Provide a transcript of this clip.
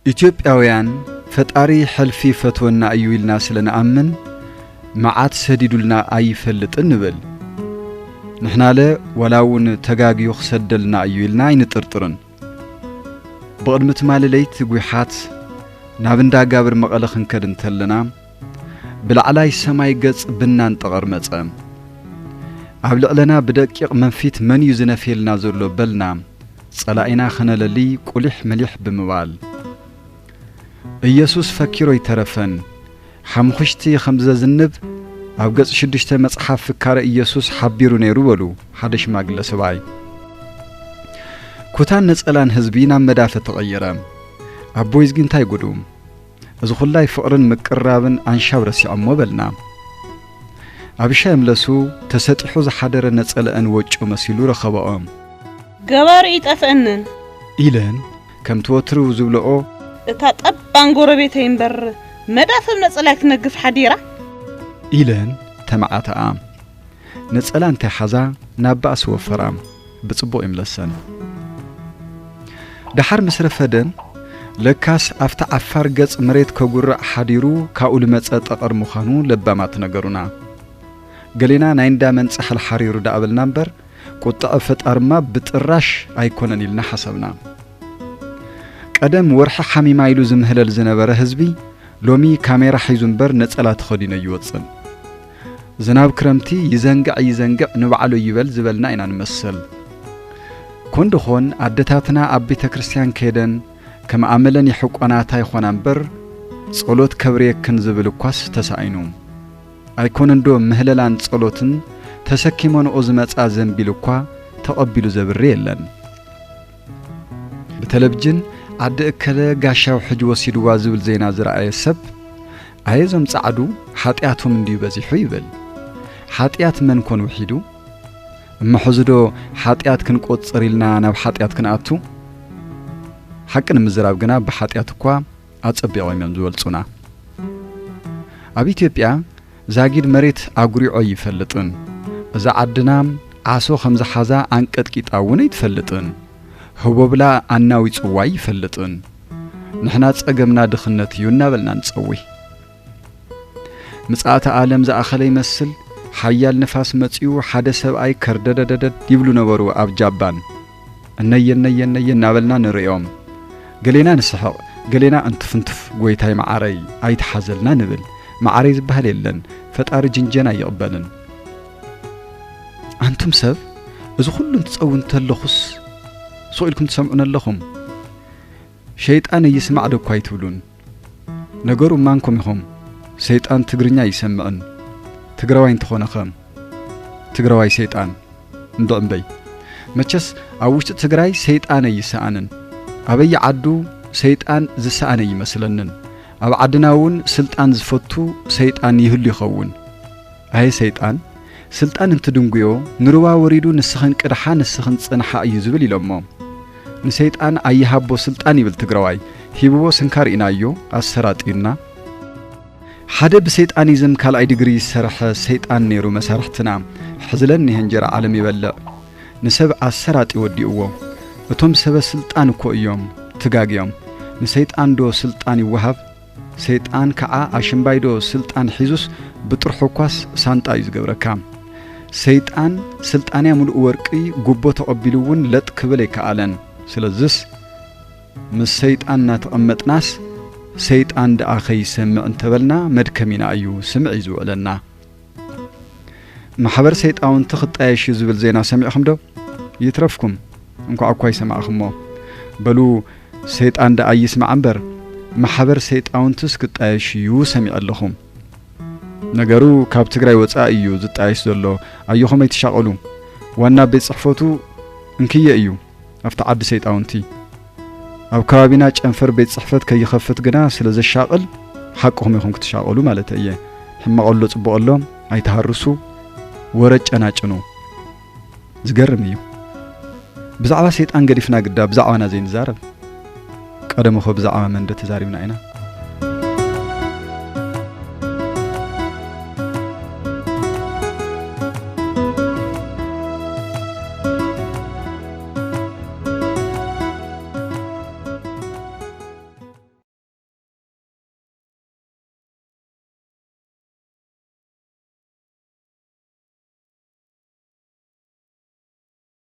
ኢትዮጵያውያን ፈጣሪ ሕልፊ ይፈትወና እዩ ኢልና ስለ ንኣምን መዓት ሰዲዱልና ኣይፈልጥን ንብል። ንሕናለ ዋላ እውን ተጋግዩ ክሰደልና እዩ ኢልና ኣይንጥርጥርን። ብቕድሚ ትማሊ ለይቲ ጒሓት ናብ እንዳ ጋብር መቐለ ክንከድ እንተለና ብላዕላይ ሰማይ ገጽ ብናን ጠቐር መጸ። ኣብ ልዕለና ብደቂቕ መንፊት መን እዩ ዝነፍየልና ዘሎ በልና ጸላኢና ከነለሊ ቁሊሕ ምሊሕ ብምባል ኢየሱስ ፈኪሮ ኣይተረፈን። ሓሙኽሽቲ ከም ዘዝንብ ኣብ ገጽ ሽዱሽተ መጽሓፍ ፍካረ ኢየሱስ ሓቢሩ ነይሩ በሉ ሓደ ሽማግለ ሰብኣይ። ኩታን ነጸላን ህዝቢ ናብ መዳፈ ተቐየረ። ኣቦይዝጊ እንታይ ጉዱ? እዚ ኹላይ ፍቕርን ምቅርራብን ኣንሻብ ረሲዖሞ በልና። ኣብሻ የምለሱ ተሰጢሑ ዝሓደረ ነጸለአን ወጮ መሲሉ ረኸበኦ። ገባሩ ይጠፍአንን። ኢለን ከምቲ ወትሩ ዝብለኦ እታ ጠባን ጎረቤተይ እምበር መዳፈብ ነጸላይ ክትነግፍ ሓዲራ። ኢለን ተመዓተኣ። ነጸላ እንታይ ሓዛ ናብ ባእሲ ወፈራ። ብጽቡቕ ይምለሰን። ደሓር ምስ ረፈደን ለካስ ኣብታ ዓፋር ገጽ መሬት ከጉርዕ ሓዲሩ ካብኡ ልመጸ ጠቐር ምዃኑ ለባማት ነገሩና። ገሌና ናይ እንዳ መንጻሕል ሓሪሩ ደኣ በልና እምበር ቁጥዐ ፈጣርማ ብጥራሽ ኣይኮነን ኢልና ሓሰብና። ቀደም ወርሒ ሓሚማ ኢሉ ዝምህለል ዝነበረ ህዝቢ ሎሚ ካሜራ ሒዙ እምበር ነጸላ ተኸዲኑ ኣይወጽን። ዝናብ ክረምቲ ይዘንግዕ ይዘንግዕ ንባዕሉ ይበል ዝበልና ኢና ንመስል። ኮን ድኾን ኣደታትና ኣብ ቤተ ክርስቲያን ከይደን ከም ኣመለን ይሕቆናታ ይኾና እምበር ጸሎት ከብርየክን ዝብል እኳስ ተሳኢኑ። ኣይኮነንዶ ምህለላን ጸሎትን ተሰኪመንኦ ዝመጻ ዘንቢል እኳ ተቐቢሉ ዘብሪ የለን። ብተለብጅን ዓዲ እከለ ጋሻው ሕጅ ወሲድዋ ዝብል ዜና ዝረኣየ ሰብ ኣየ እዞም ጻዕዱ ሓጢኣቶም እንድዩ በዚሑ ይብል። ሓጢኣት መን ኮን ውሒዱ? እሞ ሕዚ ዶ ሓጢኣት ክንቆጽር ኢልና ናብ ሓጢኣት ክንኣቱ? ሓቂ ንምዝራብ ግና ብሓጢኣት እኳ ኣጸቢቖም እዮም ዝበልጹና። ኣብ ኢትዮጵያ ዛጊድ መሬት ኣጉሪዖ ኣይፈልጥን። እዛ ዓድና ዓሶ ከም ዝሓዛ ኣንቀጥቂጣ እውን ኣይትፈልጥን። ህቦብላ ኣናዊጽዋ ኣይፈልጥን። ንሕና ጸገምና ድኽነት እዩ እናበልና ንጸዊ። ምጽኣተ ዓለም ዝኣኸለ ይመስል ሓያል ንፋስ መጺኡ ሓደ ሰብኣይ ከርደደደደድ ይብሉ ነበሩ ኣብ ጃባን። እነየ እነየ እነየ እናበልና ንርእዮም። ገሌና ንስሕቕ፣ ገሌና እንትፍንትፍ ጎይታይ መዓረይ ኣይትሓዘልና ንብል። መዓረይ ዝበሃል የለን፣ ፈጣሪ ጅንጀና ኣይቕበልን። ኣንቱም ሰብ፣ እዚ ኩሉ እንትጸዊ እንተለኹስ ሱቕ ኢልኩም ትሰምዑኒ ኣለኹም። ሸይጣን ይስማዕ ዶ እኳ ኣይትብሉን። ነገሩ እማንኩም ኢኹም። ሰይጣን ትግርኛ ኣይሰምዕን። ትግራዋይ እንተኾነኸ ትግራዋይ ሰይጣን እንዶ እምበይ። መቸስ ኣብ ውሽጢ ትግራይ ሰይጣን ኣይሰኣንን። ኣበየ ዓዱ ሰይጣን ዝሰኣነ ኣይመስለንን። ኣብ ዓድና እውን ስልጣን ዝፈቱ ሰይጣን ይህሉ ይኸውን። ኣየ ሰይጣን ስልጣን እንትድንጉዮ ንሩባ ወሪዱ ንስኽን ቅድሓ ንስኽን ጽንሓ እዩ ዝብል ኢሎሞ። ንሰይጣን ኣይሃቦ ስልጣን ይብል ትግራዋይ። ሂብዎ ስንካ ርኢናዮ ኣሰራጥዩና። ሓደ ብሰይጣኒዝም ካልኣይ ዲግሪ ዝሰርሐ ሰይጣን ነይሩ መሳርሕትና። ሕዝለን እንሄ እንጀራ ዓለም ይበልዕ። ንሰብ ኣሰራጢ ወዲእዎ። እቶም ሰበ ስልጣን እኮ እዮም ትጋግዮም። ንሰይጣን ዶ ስልጣን ይወሃብ? ሰይጣን ከዓ ኣሽምባይዶ ስልጣን ሒዙስ ብጥርሑ እኳስ ሳንጣ እዩ ዝገብረካ። ሰይጣን ስልጣንያ ምሉእ ወርቂ ጉቦ ተቐቢሉ እውን ለጥ ክብል ኣይከኣለን። ስለዝስ ምስ ሰይጣን እናተቐመጥናስ ሰይጣን ደኣ ከይሰምዕ እንተበልና መድከሚና እዩ ስምዒ ዝውዕለና። ማሕበር ሰይጣውንቲ ክጣየሽ እዩ ዝብል ዜና ሰሚዕኹም ዶ? ይትረፍኩም እንኳዕ እኳ ይሰማዕኹሞ። በሉ ሰይጣን ደኣ ይስማዕ እምበር ማሕበር ሰይጣውንትስ ክጣየሽ እዩ ሰሚዐ ኣለኹ። ነገሩ ካብ ትግራይ ወፃኢ እዩ ዝጣየሽ ዘሎ። ኣየኹም ኣይትሻቐሉ። ዋና ቤት ፅሕፈቱ እንክየ እዩ ኣብቲ ዓዲ ሰይጣውንቲ። ኣብ ከባቢና ጨንፈር ቤት ፅሕፈት ከይኸፍት ግና ስለ ዘሻቕል ሓቅኹም ኢኹም ክትሻቐሉ ማለት እየ። ሕማቕ ኣሎ ፅቡቕ ኣሎ ኣይትሃርሱ፣ ወረ ጨናጭኑ። ዝገርም እዩ። ብዛዕባ ሰይጣን ገዲፍና ግዳ ብዛዕባና ዘይንዛረብ። ቀደም እኮ ብዛዕባ መን ዶ ተዛሪብና ኢና?